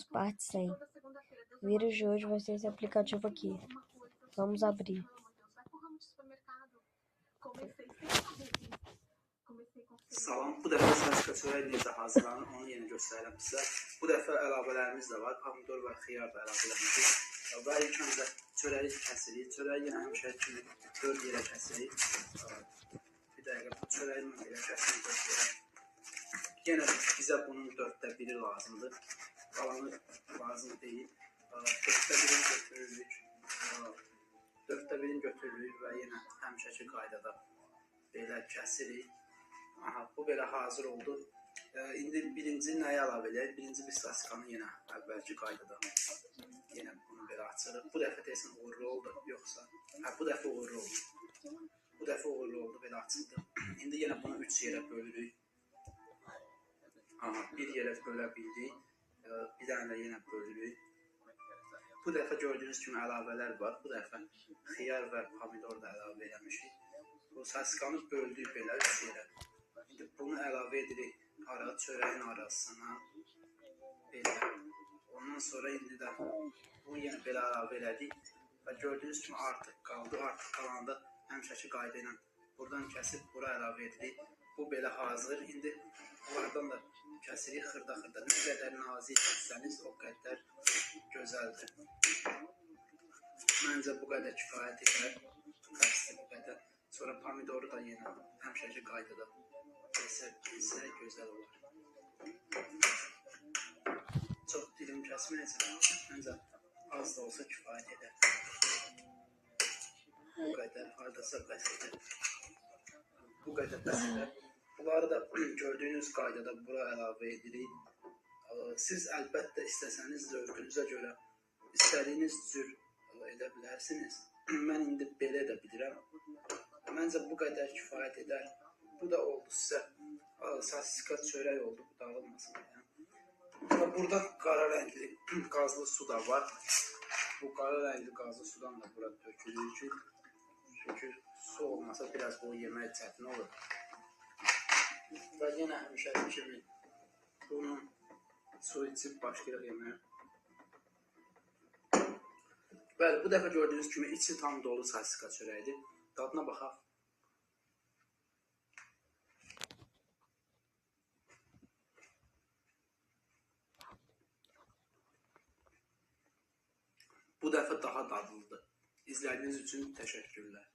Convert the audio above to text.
Parte 100. O vírus de hoje vai ser esse aplicativo aqui. Vamos abrir. Salam, bu dəfə sosiska çörək necə hazırlanır, onu yenə göstərirəm sizə. Bu dəfə əlavələrimiz də var, pomidor və xiyar da əlavə eləmişik. Və ilk öncə çörəyi kəsirik. Çörəyi yenə həmişə kimi 4 yerə kəsirik. Bir dəqiqə, bu çörəyi belə kəsirik 4 yerə. Yenə bizə bunun 4də 1-i lazımdır. Qalanı lazım deyil. 4də 1-ini götürürük. 4də 1-ini götürürük və yenə həmişəki qaydada belə kəsirik. Aha, bu belə hazır oldu. İndi birinci nəyi əlavə edək? Birinci biz sosiskanı yenə əvvəlki qaydada yenə bunu belə açırıq. Bu dəfə deyəsən uğurlu oldu, yoxsa? Hə, bu dəfə uğurlu oldu. Bu dəfə uğurlu oldu, belə açıldı. İndi yenə bunu 3 yerə bölürük. Aha, bir yerə bölə bildik. Bir dənə də yenə bölürük. Bu dəfə gördüyünüz kimi əlavələr var. Bu dəfə xiyar və pomidor da əlavə eləmişik. Bu sosiskanı böldük belə 3 yerə. İndi bunu əlavə edirik ara, çörəyin arasına. Belə. Ondan sonra indi də bunu yenə belə əlavə elədik. Və gördüyünüz kimi artıq qaldı. Artıq qalanda həmişəki qayda ilə buradan kəsib bura əlavə edirik. Bu belə hazır. İndi bunlardan da kəsirik xırda-xırda. Nə qədər nazik kəssəniz o qədər gözəldir. Məncə bu qədər kifayət edər. Bəsdir bu qədər. Sonra pomidoru da yenə həmişəki qaydada kəsə bilsə gözəl olar. Çox dilim kəsməyəcəm. Məncə az da olsa kifayət edər. Bu qədər hardasa bəs edər. Bu qədər bəs edər. Bunları da gördüyünüz qaydada bura əlavə edirik. Siz əlbəttə istəsəniz zövqünüzə görə istədiyiniz cür edə bilərsiniz. Mən indi belə də bilirəm. Məncə bu qədər kifayət edər. Bu da oldu sizə sosiska çörək oldu, bu dağılmasın. Yəni. Burada qara rəngli qazlı su da var. Bu qara rəngli qazlı sudan da bura tökülür ki, çünki su olmasa biraz bu yemək çətin olur. Və yenə həmişəki kimi bunun su içib başlayırıq yeməyə. Bəli, bu dəfə gördüyünüz kimi içi tam dolu sosiska çörəyidir. Dadına baxaq. Bu dəfə daha dadlıdır. İzlədiyiniz üçün təşəkkürlər.